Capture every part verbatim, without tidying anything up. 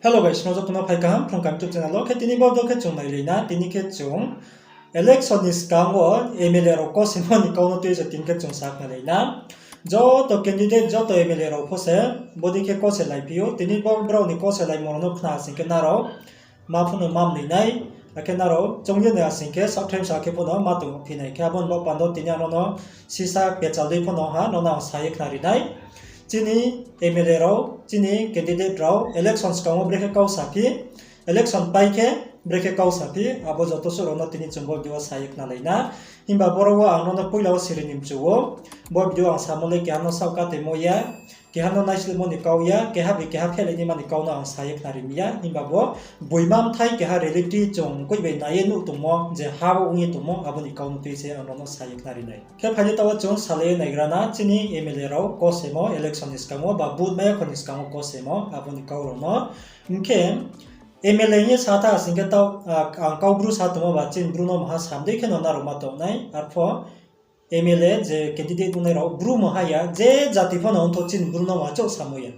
Hello guys, nrao joto no phai kaham Phrung Kaham YouTube channel wo. Khe tini bo video khe chung nailai na, tini khe chung election ni skang wo M L A rao kosemo ni kau no tui se tini khe chung sakhnalai na. Joto candidate, joto M L A rao pho se bodei khe koselaiphi ou. Tini bo brao ni koselaimo rao no khna sing khe nrao ma pho no mamnoi nai, akhe nrao choung ye nai asing khe saohthaimsa khe pho no ma tongphi nai. Khe abo ni baoh panda wo tini ang nrao no sisa pechal dei pho no ha, nrao no ang sa ye khnari nai. Chini M L A rao, chini candidate rao election skang wo brekhe kau saphi, election pai khe brekhe kau saphi, abo joto suh rao no tini chung bo video wo sa ye khnalai na. Himba boro wo ang nrao no poila wo siri ni mchu ou. Bo video ang samo le keha no saohkatemo ya, keha no naislehmo ni kau ya, keha bai keha phehlai naima ni kau no ang sa ye khnari mi ya. Himba bo boima bthai keha reality chung koih bai nai ye nuh tongmo, je ha wo ong ye tongmo, abo ni kau no tui se ang nrao no sa ye khnari nai. Khe phai di, taoh wo chung salai ye naigra na, chini M L A rao kosemo election ni skang wo ba vote mai ya kho ni skang wo kosemo abo ni kau rao no. Hing khe M L A hing ye sa tha sing khe taoh, ang kau bru sa tongmo ba chini bru no maha sam dei khe no nrao ma tong nai. Arpho M L A je candidate ongnai rao bru maha ya, je jati pho no ongthou, chini bru no ma chouh samo ya.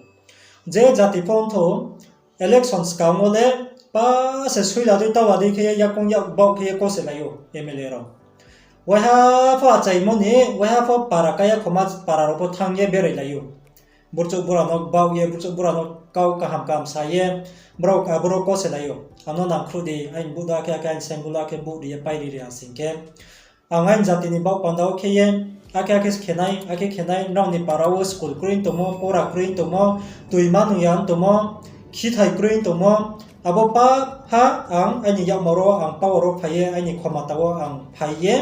Je jati pho ongthou, election skang wo le pa se suila dei taola dei khe ye yakoung yak baoh khe ye koselai ou M L A rao. Waiha pho achaimo ni, waiha pho para kaiya khoma para rao pho thanng ye berailai ou. Burchouh bura no baoh ye, burchouh bura no kau kaham kaham sa ye, brao, aboro koselai ou. Ang no nangkhruh di, aini vote do, akhe, akhe aini symbol do, akhe vote ri ye pairi ri ha sing khe, ang aini jati ni baoh panda wo khe ye, akhe, akhe khe nai, akhe khe nai, nrao ni para wo school kroi tongmo, pora kroi tongmo, tui manung ya tongmo, khithai kroi tongmo, abo pa ha ang aini yakmar wo, ang power wo phai ye, aini khomata wo ang phai ye,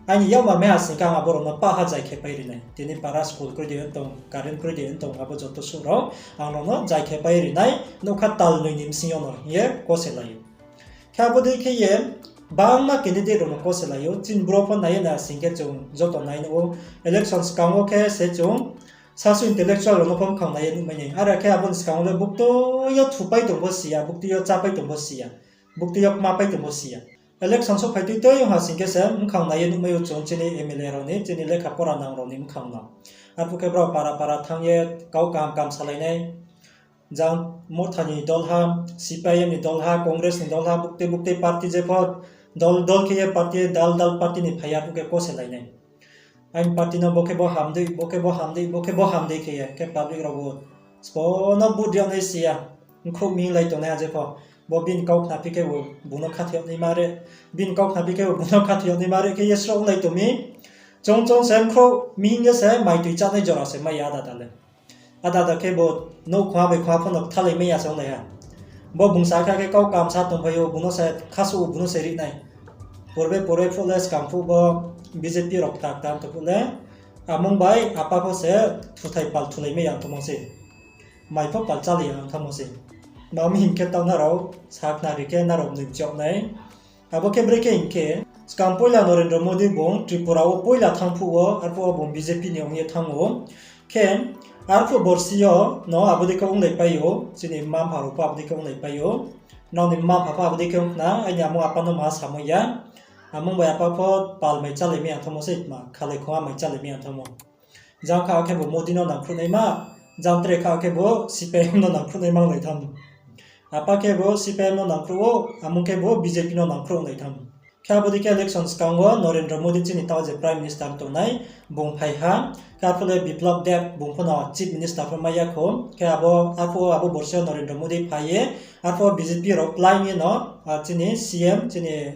aini yakmar mai ha sing khe ang abo rao no pa ha jai khe pai ri nai. Tini para school kroi di tong, current kroi di tong, abo joto suh rao ang rao no jai khe pai ri nai, nougkha tal noi ni bsing yo no hing ye koselai ou. Khe abo dei khe ye bangma candidate rao no koselai ou, chini bru pho nai ye na sing khe chung joto nai nuh ou, election skang wo khe se chung sasu intellectual rao no pho mkhang nai ye nuhmai nai. Are khe abo ni skang wo le buktui yo thupai tong pho si ya, buktui yo chápai tong pho si ya, buktui yo kmapai tong pho si ya. Election souhphai tui tui ong ha sing khe se mkhang nai ye nuhmai ou chung chini M L A rao ni, chini lekha pora nang rao ni mkhang no. Arphuh khe brao para para thanng ye kau kaham kaham salai nai. Jang Motha ni dol ha, C P I M ni dol ha, Congress ni dol ha, buktui buktui party jepho dol dol khe ye party, dal dal party ni phai ye arphuh khe koselai nai. Aini party no bo khe bo ham dei, bo khe bo ham dei, bo khe bo ham dei khe ye, khe public rao bo sbo no vote ri yag nai si ya, mkhrouh mihinglai tongnai ha jepho. Bo bini kau khnaphi khe bo bung no khathoi yag naima re, bini kau khnaphi khe bo bung no khathoi yag naima re khe ye sroh onglai tong mi. Choung choung se mkhrouh mihing ye se maitoi chánai jora se mai ya ada da le. Ada ada khe bo nouh khongha bai khongha pho no kthalai mai ya se onglai ha. Bo bung sa kha khe kau kaham sa tongphai ou, bung no se khasuh ou, bung no se ri nai. Purbe purbe phuh le skang phuh bo B J P rao kta kta tong phuh le, amung bai apa pho se thuthai pal thulai mai ya tongmo se. Mai pho pal chálai ya tongmo se. Ma mi hing khe taoh nrao sakhnari khe nrao mnoi mchiyag nai. Abo khe brekhe hing khe, skang poila Narendra Modi bung Tripura wo poila thanng phuh wo, arphuh wo bung B J P ni ong ye thanng ou. Khe, arphuh borsi yo no abo dei khe onglaipai ou, chini mma-mpha rao pho abo dei khe onglaipai ou. Nrao ni mma-mpha pho abo dei khe ong khna, aini amung apa no ma samo ya. Amung bai apa pho pal mai chálai mai ya thanngmo se, tma khalai khongha mai chálai mai ya thanngmo. Jang kha khe bo Modi no nangkhruh naima, jang tre kha khe bo C P I M no nangkhruh naima onglai thanng. Apa khe bo C P I M no nangkhruh ou, amung khe bo B J P no nangkhruh onglai thanng. Khe abo dei khe election skang wo Narendra Modi chini taoh je Prime Minister tongnai, bung phai ha, khe arphuh le Biplab Deb bung pho no Chief Minister pho mai ya kho, khe abo arphuh abo borsi yo Narendra Modi phai ye, arphuh B J P rao kláing ye no, chini C M, chini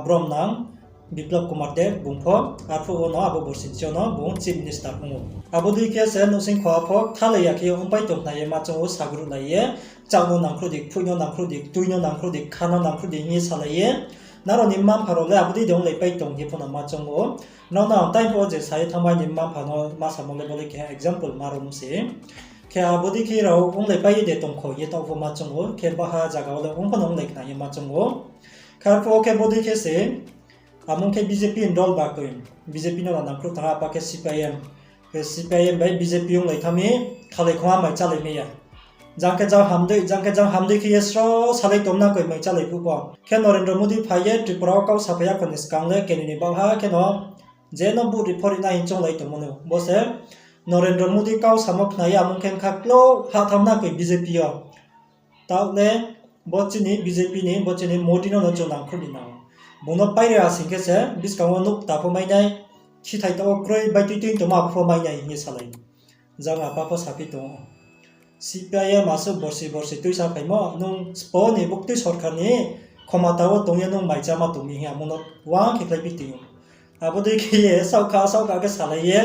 bromnang Biplab Kumar Deb bung pho, arphuh wo no abo borsi yo no bung Chief Minister ong ou. Abo dei khe se nouhsing kho pho kthalai ya khe ye ongpai tong khna ye ma choung ou, sagruhlai ye, chak no nangkhruh di, kphoih no nangkhruh di, ktui no nangkhruh di, kha no nangkhruh di hing ye salai ye. Nrao ni mma-mpha rao le abo dei de onglaipai tong ye pho no ma choung ou. Nrao no ang tai pho je sa ye thanngmai ni mma-mpha no ma samo le bo le keha example ma rom se. Khe abo dei khe rao onglaipai ye de tong kho hing ye taoh pho ma choung ou, khe baha zaga wo le ong pho no onglai khna ye ma choung ou. Khe arphuh wo khe bo dei khe se, amung khe B J P ni dol ba koi, B J P no nangkhruh thanng, apa khe C P I M, khe C P I M bai B J P onglai thanng mi, khalai khongha mai chálai mai ya. Jang khe jang ham dei, jang khe jang ham dei khe ye sroh salai tongna koi mai chálai phuh pho. Khe Narendra Modi phai ye Tripura wo kau saphai ya kho ni skang le keni ni baoh ha khe no, je no vote ri pho ri nai hing chounglai tongmo no. Bo se Narendra Modi kau samo khna ye amung khe bkha klouh ha thanng na koi B J P yo. Taoh le bo chini B J P ni, bo chini Modi no no chung nangkhruh ni nang ou. Bung no pairi ya sing khe se buskang wo nouh kta pho mai nai, khithai taoh wo kroi bai tui tui tongma pho mai nai hing ye salai. Jang apa pho saphi tong ou. C P I M asuh borsi borsi tuisa phaimo, nung spo ni buktui sorkar ni khomata wo tong ye nung mai cháma tong mi hing ye amo no uang khe khlai phi tong ou. Abo dei khe ye saohkha saohkha khe salai ye,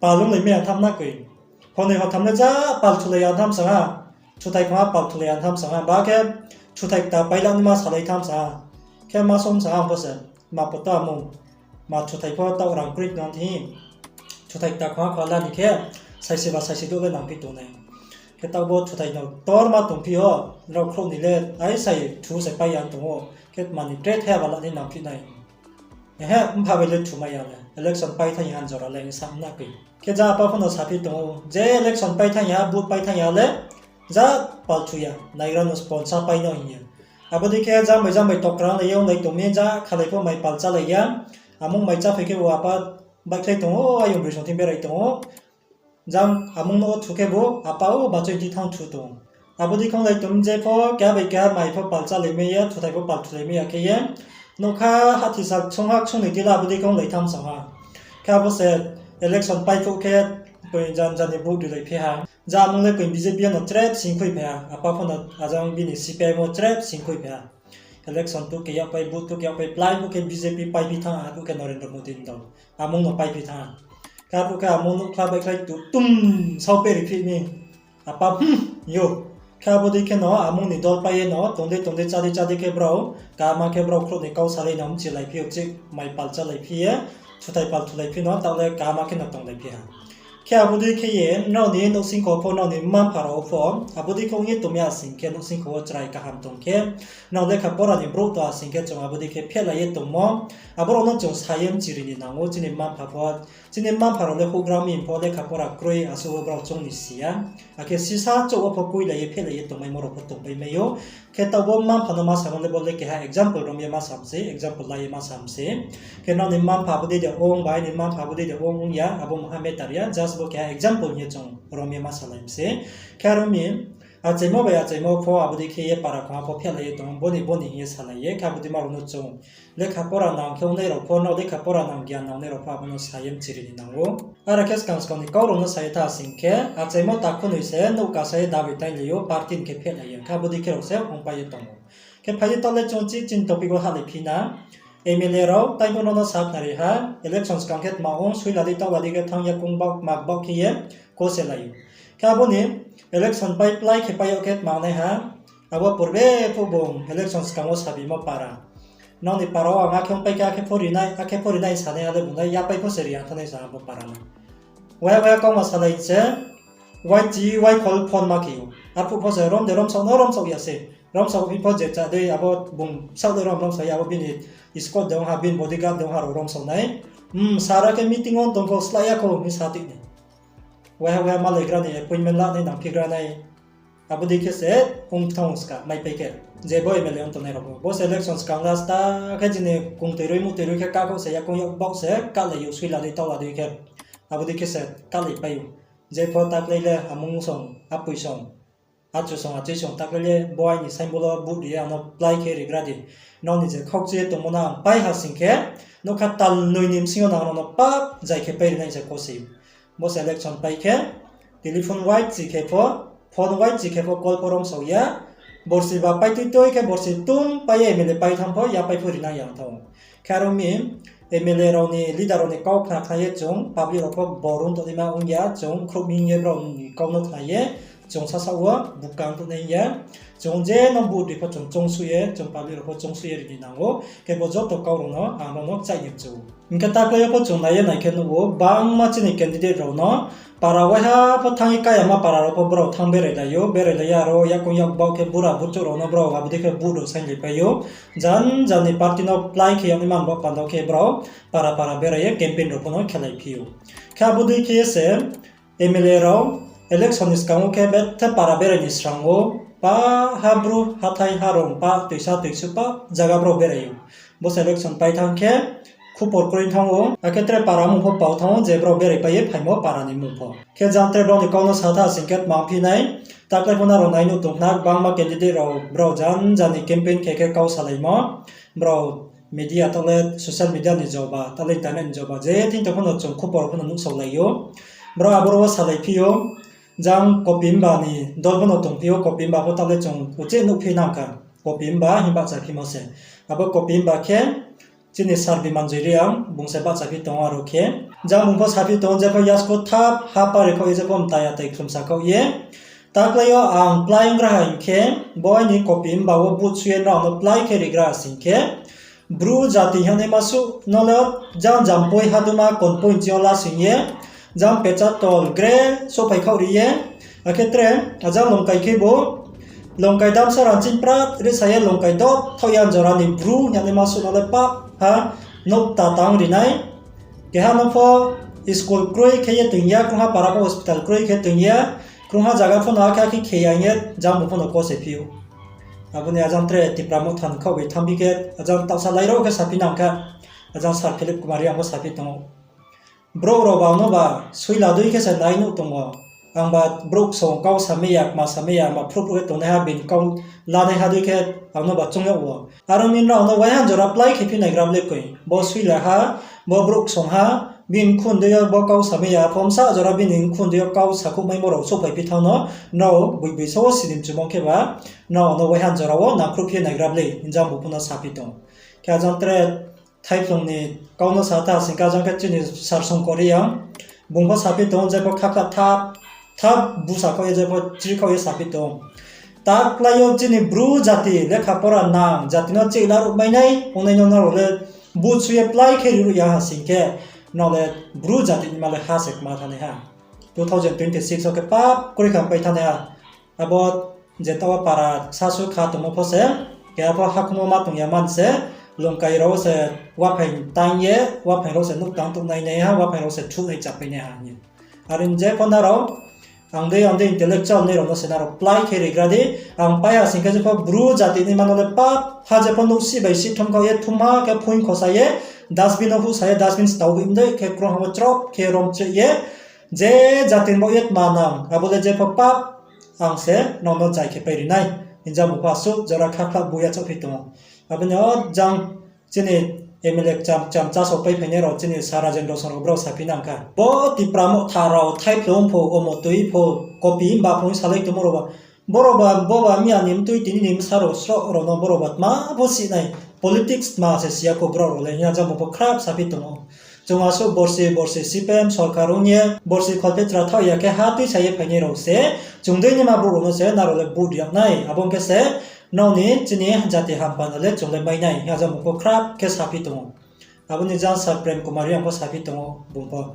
pal onglai mai ya tham na koi. Honoi hotham le ja pal thulai ya tham sa ha. Thuthai khongha pal thulai ya tham sa ha. Ba khe thuthai kta paila naima salai tham sa ha. Khe ma som sa ha pho se. Ma poto amung. Ma thuthai pho taoh rang kroi tong thi. Thuthai kta khongha khongha la ni khe, saisi ba saisi douh le nangphi tong nai. Khe taoh bo thuthai no torma tongphi yo, rao khrouh ni le, ai sai thu se pai ya tong ou. Khe tma ni tre the ba la ni nangphi nai. Ehe, mpha bai le thumai ya le. Election pai thanng ya jora le sa na koi. Khe ja apa pho no saphi tong ou. Je election pai thanng ya, vote pai thanng ya le, ja pal thu ya. Naigra no sponsor pai no hing ye. Abo dei khe jang bai jang bai tokrang lai ye onglai tong mi, ja khalai pho mai pal chálai ya. Amung mai cháphai khe bo apa baihkhlai tong ou, ayong broi song thing berai tong ou. Jang amung no thu khe bo apa o bachoi thing thanng thu tong ou. Abo dei khe onglai tong mi je pho keha bai keha mai pho pal chálai mai ya, thuthai pho pal thulai mai ya khe ye. Nougkha hathi sa songha songnoi tila abo dei khe onglai tham sa ha. Khe abo se election pai phuh khe koi jan jan ni vote rilai phi ha. Ja amung le koi B J P no chrep sing khui phi ha. Apa pho no ajang bini C P I M wo chrep sing khui phi ha. Election tu ke yagpai, vote tu ke yagpai, plái phuh khe B J P paiphi thanng ha, arphuh khe Narendra Modi ni dol. Amung no paiphi thanng ha. Khe arphuh khe amung nouhkhla baihkhlai tu tum sao peri phi mi. Apa, hmm, yo. Khe abo dei khe no amung ni dol pai ye no tong dei tong dei chá dei chá dei khe brao, kaham khe brao khrouh ni kau salai no mchilai phi ou, chih mai pal chálai phi ye, thuthai pal thulai phi no, taoh le kaham khe no tonglai phi ha. Khe abo dei khe ye, nrao ni nouhsingkho pho, nrao ni mma-mpha rao pho, abo dei khe ong ye tong ya sing khe, nouhsingkho wo chrai kaham tong khe, nrao lekha pora ni brouh tong ya sing khe, chung abo dei khe phehlai ye tongmo, abo rao no chung sa ye mchiri ni nang ou, chini mma-mpha pho, chini mma-mpha rao le houhgra mi pho lekha pora kroi, asuh wo brao choung ni si ya. Akhe sisa chouh wo pho koilai ye phehlai ye tongmaimo rao pho tongpai mai ou. Khe taoh bo mma-mpha no ma samo le bo le keha example rom ye ma sam se, example la ye ma sam se. Khe nrao ni mma-mpha abo dei de ong, bai ni mma-mpha abo dei de ong, ong ya, abo maha matter ya, just bo keha example hing ye chung rom ye ma salai mi se. Khe aro mi, achaimo bai achaimo pho abo dei khe ye para khongha pho phehlai ye tong, bo ni bo ni hing ye salai ye, khe abo dei ma rao no chung lekha pora nang khe ongnai rao pho, nrao lekha pora nang gian nangnai rao pho abo no sa ye mchiri ni nang ou. Are khe skang skang ni kau rao no sa ye tha sing khe, achaimo takhunoi se nouh kasa ye dabi tainglai ou, party ni khe phehlai ye, khe abo dei khe rao se ongpai ye tong ou. Khe phai di taoh le chung chih chini topic wo hahlai phi na, M L A rao, taiphuh no no sakhnari ha, election skang khe tma ong, suila dei taoh la dei khe thanng ya kung baoh, kma baoh khe ye, kose lai ou. Khe abo ni election pai plái khe pai yag khe tma nai ha, abo purbe phuh bung election skang wo sabimo para. Nrao ni para wo ang akhe ongpai khe akhe pho ri nai, akhe pho ri nai sanai ha le bung le yapai pho se ri ang thanngnai sa abo para no. Waiha waiha kauma salai se, waichi waikhol phone ma khe ou. Arphuh pho se rom de romsaoh no romsaoh ya se. Romsaoh phi pho je chá dei abo bung saoh dei rom romsaoh ya abo bini escort de ong ha, bini bodyguard de ong ha rao romsaoh nai. Hmm, sara khe meeting wo tong pho slái ya khou hing sa tui nai. Waiha waiha malaigra ni appointment la nai nangphigra nai. Abo dei khe se ong thanng ou ska maipai khe. Je bo M L A ong tongnai rao pho. Bo se election skang last ta khe chini kung toiroi muh toiroi khe kakhouh se yakoung yak baoh se kahlai ou suila dei taoh la dei khe. Abo dei khe se kahlai pai ou. Je pho taklai le amung song, apoi song, achu song, achoi song taklai le bo aini symbol wo vote ri ye ang no plái khe rigra di. Nrao ni je khaukchi ye tongmo no ang pai ha sing khe, nougkha tal noi ni bsing yo nang rao no pap zai khe pai ri nai se kose. Bo se election pai khe, telephone waichi khe pho, phone waichi khe pho call pho romsaoh ya, borsi ba pai tui tui khe borsi tum pai ye M L A pai thanng pho, yapai pho ri nai yang thanng ou. Khe aro mi, M L A rao ni, leader rao ni kau khna khna ye chung, public rao pho borung tongnaima ong ya, chung khrouh mi hing ye brao ni kau no khna ye, chung sasaoh wo bukang tongnai hing ya, chung je no vote ri pho chung choungsuh ye, chung public rao pho choungsuh ye ri ni nang ou, khe bo joto kau rao no ang rao no kchaih ni mchu ou. Hing khe taklai yo pho chung nai ye nai khe nuh ou, bangma chini candidate rao no, para waiha pho thanng ye kayama para rao pho brao thanng berai lai ou, berai lai ye aro yakoung yak baoh khe bura burchouh rao no brao abo dei khe vote rao sainglai pai ou. Jan jan ni party no plái khe yag naima ni baoh panda khe brao para para berai ye campaign rao pho no khelai phi ou. Khe abo dei khe ye se M L A rao election ni skang wo khe bethe para berai ni srang ou, pa ha bru hathái harong pa toisa toisu pa zaga brao berai ou. Bo se election pai thanng khe khupor kroi thanng ou, akhe tre para mung pho pao thanng ou je brao berai pai ye phaimo para ni mung pho. Khe jang tre brao ni kau no sa tha sing khe tma phi nai, Taklai pho nrao nai nuh tong khna, gbangma candidate rao brao janja ni campaign khe khe kau salaimo. Brao media taoh le social media ni joba, taoh le internet ni joba, je thing tong pho no chung khupor pho no nuhsaolai ou. Brao aboro wo salai phi ou, jang Kopimba ni dol pho no tong phi ou, Kopimba pho taoh le chung uchih nuh phi nang kha. Kopimba himba bahcha phimo se. Abo Kopimba khe chini Sir Biman Joy Reang, bung se bahcha phi tong ou aro khe. Jang bung pho saphi tong ou, jepho yasku thap ha pari khaoh ye, jepho mtai atai khlumsa khaoh ye. Taklai yo ang plái ong gra ha hing khe, bo aini Kopimba wo vote sui ye nrao no plái khe rigra sing khe, Bru jati hingnaima suh no le jang Jampui haduma Konpoi ching yo lasing ye, jang Pecharthal gre souhphai khaoh ri ye, akhe tre, ajang Longkai khebu, Longkai Damsara ching prat risa ye Longkai dop thaoh ya jora ni Bru hingnaima suh no le pap ha nouh kta tang ri nai. Keha no pho school kroi khe ye toing ya, krungha para pho hospital kroi khe toing ya, krungha zaga pho no akhe akhe khe ya hing ye jang bung pho no kose phi ou. Abo ni ajang tre Tipra Motha ni khaoh bai thanngphi khe, ajang taohsa lairao khe saphi nang kha, ajang Sir Philip Kumar Reang pho saphi tong ou. Brouh rao ba ang no ba suila dei khe se nai nuh tong ou. Ang ba brouh ksong kau samai ya, kma samai ya, ma phruh phruh khe tongnaiha bini kau lanaiha dei khe ang no ba choung yag ou. Aro mi nrao no waiha jora plái khe phi naigra ble koi. Bo suila ha, bo brouh ksong ha, bini khun dei yo bo kau samai ya, phomsa jora bini khun dei yo kau sakhouhmaimo rao souhphai phi thanng no, nrao boi boi so wo sini mchumong khe ba, nrao no waiha jora wo nangkhruh phi naigra ble, hing jang bung pho no saphi tong ou. Khe ajang tre Thaiphlung ni kau no sa tha sing khe, ajang khe chini Sir Songkor Reang, bung pho saphi tong ou, jepho khakha thap, thap busa khaoh ye, jepho chri khaoh ye saphi tong ou. Taklái yo chini Bru jati lekha pora nang, jati no chih laruh mai nai, ongnai no nrao le vote sui ye plái khe riruh ya ha sing khe, nrao le Bru jati ni ma le ha se kma thanng nai ha. Two thousand twenty six wo khe pap kroi kha pai thanng nai ha. Abo je taoh wo para sasu kha tongmo pho se, keha pho hakhumo ma tong ya man se, Longkai rao se waphaing tang ye, waphaing rao se nouh tang tong nai nai ha, waphaing rao se thuh nai chapai nai ha hing ye. Are ong je pho nrao, ang dei, ang dei intellectual nai rao no se nrao plái khe rigra di, ang pai ha sing khe jepho Bru jati ni ma no le pap ha jepho nouhsih bai sih thum khaoh ye, thum ha khe phuing khosa ye, dustbin no huhsa ye, dustbin stao hoih mdei khe krungha wo chrop khe rom chreh ye, je jati ni baoh ye tma nang, abo le jepho pap, ang se nrao no jai khe pai ri nai. Hing jang bung pho asuh jora khakha bu ya chaohphi tong ou. Abo ni o jang chini M L A kcham kcham chasao pai phainai rao chini Sir Rajendra Song rao brao saphi nang kha. Bo Tipra Motha rao Thaiphlung pho, omo tui pho, Kopimba pho salai tongmo rao ba. Boro ba, bo ba miya ni mtui tini ni bsa rao sroh rao no boro ba tma pho sih nai. Politics tma se si ya kho brao rao le hing ye jang bung pho khrap saphi tong ou. Chung asuh borsi borsi C P M sorkar ong ye, borsi kholphehchra thaoh ya khe ha tuisa ye phainai rao se, chung dei naima brouh rao no se nrao le vote ri yag nai. Abo ong khe se, nrao ni chini jati hampanda le chung le mai nai hing ye jang bung pho khrap khe saphi tong ou. Abo ni jang Sir Prem Kumar Reang pho saphi tong ou bung pho.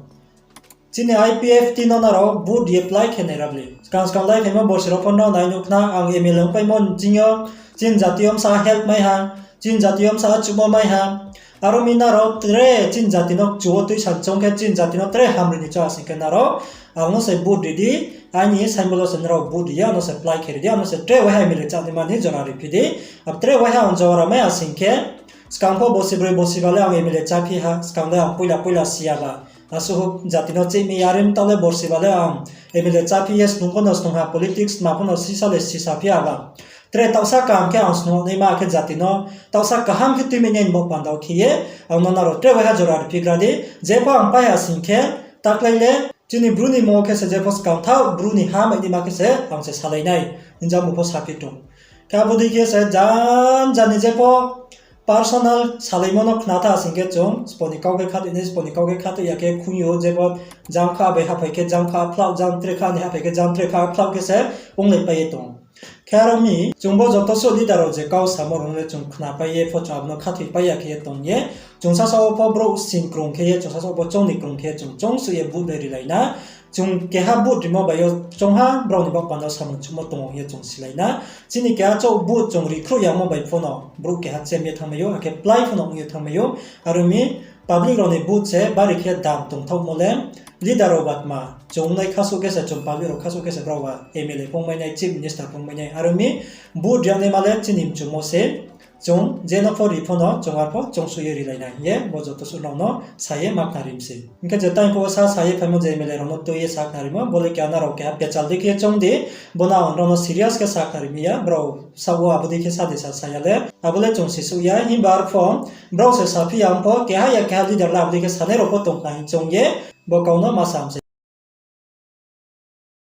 Chini I P F T no nrao vote ye plái khe naigra ble. Skang skang lai phaimo borsi rao pho nrao nai nuh khna, ang M L A ongpaimo nching yo, chini jati yo bsa help mai ha, chini jati yo bsa achouhmo mai ha. Aro mi nrao tre chini jati no kchu wo tuisa choung khe chini jati no tre hamri ni choung ha sing khe nrao, ang no se vote ri di, aini symbol wo se nrao vote ri ye, ang no se plái khe ri di, ang no se tre waiha M L A chá naima ni jora ri phi di. Abo tre waiha ang jora mai ha sing khe, skang pho borsi broi borsi ba le ang M L A chá phi ha, skang le ang poila poila si ya ba. Asuh jati no chih mi ya rim taoh le borsi ba le ang M L A chá phi ye snung pho no snung ha, politics tma pho no sisa le sisa phi ya ba. Tre taohsa kaham khe ang snung naima khe jati no, taohsa kaham khe tuimai nai ni bo panda wo khe ye, ang no nrao tre waiha jora ri phi gra di, jepho ang pai ha sing khe, taklái le, chini Bru ni mo khe se jepho skang thaoh, Bru ni ha mai naima khe se, ang se salai nai, hing jang bung pho saphi tong. Khe abo dei khe se janja ni jepho personal salaimo no khna tha sing khe chung, sbo ni kau khe khathoih nai, sbo ni kau khe khathoih ya khe khung yo jepho jang kha bai haphai khe jang kha phlau, jang tre kha ni haphai khe jang tre kha phlau khe se onglai pai ye tong. Khe aro mi, chung bo joto suh leader rao je kau samo rao no le chung khnapai ye pho chung abo no khathoipai ya khe ye tong ye, chung sasaoh wo pho brouh sing krung khe ye, chung sasaoh wo pho choung ni krung khe ye chung choung suh ye vote bai rilai na. Chung keha vote rimo bai yo choungha brao ni baoh panda wo samung chumo tong ou hing ye chung silai na. Chini keha chouh vote chung rikhruh yamo bai pho no brouh keha chem ye thanngmai ou, akhe plái pho no ong ye thanngmai ou. Aro mi public rao ni vote se bari khe dam tongthaohmo le, leader rao ba tma, chung nai khasuh khe se, chung public rao khasuh khe se brao ba M L A pho ongmai nai, chief minister pho ongmai nai. Aro mi vote ri yag naima le chini mchumo se, chung je no pho ri pho no chung ar pho choungsuh ye rilai nai hing ye bo joto suh nrao no sa ye ma khnari mi se. Hing khe je time pho sa sa ye phaimo je M L A rao no tui ye sa khnarimo, bo le keha nrao keha pechal dei khe choung di, bo no ang nrao no serious khe sa khnari mi ya, brao saoh wo abo dei khe sa de sa sa ya le, abo le chung sisouh ya, himba arphuh brao se saphi ya pho, keha ya keha leader le abo dei khe sanai rao pho tong khna hing choung ye, bo kau no ma sa mi se.